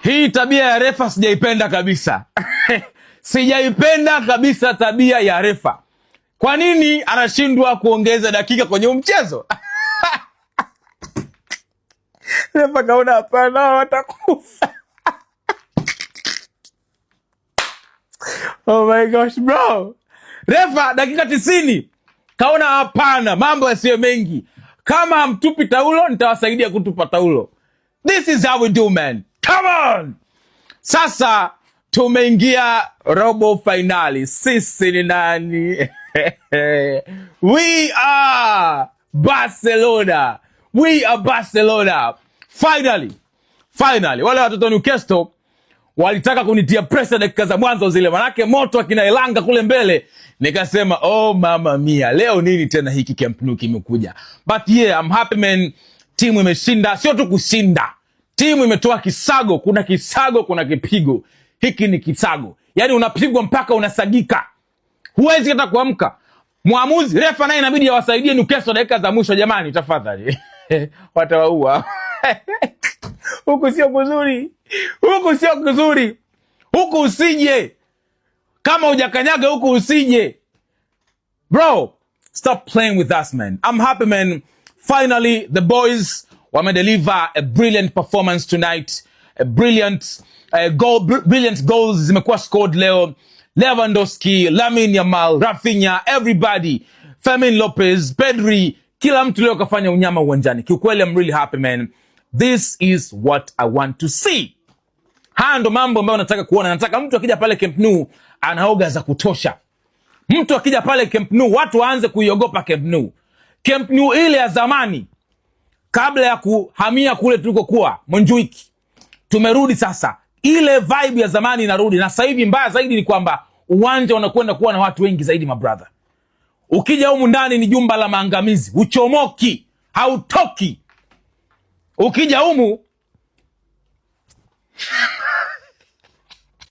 Hii tabia ya refa sijaipenda kabisa. Sijaipenda kabisa tabia ya refa. Kwa nini anashindwa kuongeza dakika kwenye huu mchezo? Refa kaona hapana, watakufa. Oh my gosh, bro. Refa dakika 90 kaona hapana, mambo yasiyo mengi. Kama hamtupi taulo, nitawasaidia kutupa taulo. This is how we do, man. Come on! Sasa tumeingia robo fainali. Sisi ni nani? We are Barcelona. We are Barcelona. Finally. Finally. Wale watoto Newcastle walitaka kunitia pressure dakika za mwanzo zile, manake moto akina Elanga kule mbele, nikasema oh mama mia, leo nini tena hiki Camp Nou kimekuja. But yeah, I'm happy, man. Timu imeshinda, sio tu kushinda, timu imetoa kisago. Kuna kisago, kuna kipigo. Hiki ni kisago, yaani unapigwa mpaka unasagika, huwezi hata kuamka. Mwamuzi refa naye inabidi awasaidie Newcastle dakika za mwisho. Jamani, tafadhali watawaua huku sio kuzuri, huku sio kuzuri, huku usije kama hujakanyaga huku usije. Bro, stop playing with us, man. I'm happy, man. Finally the boys wamedeliver a brilliant performance tonight, a brilliant goal, brilliant goals zimekuwa scored leo. Lewandowski, Lamine Yamal, Raphinha, everybody, Fermin Lopez, Pedri, kila mtu leo kafanya unyama uwanjani. Kiukweli I'm really happy, man. This is what I want to see. Haya ndo mambo ambayo nataka kuona. Nataka mtu akija pale Camp Nou anaoga za kutosha. Mtu akija pale Camp Nou watu waanze kuiogopa Camp Nou. Camp Nou ile ya zamani kabla ya kuhamia kule tulikokuwa Montjuic. Tumerudi sasa, ile vibe ya zamani inarudi, na sasa hivi mbaya zaidi ni kwamba uwanja unakwenda kuwa na watu wengi zaidi, mabrother. Ukija humu ndani ni jumba la maangamizi, uchomoki, hautoki. Ukija humu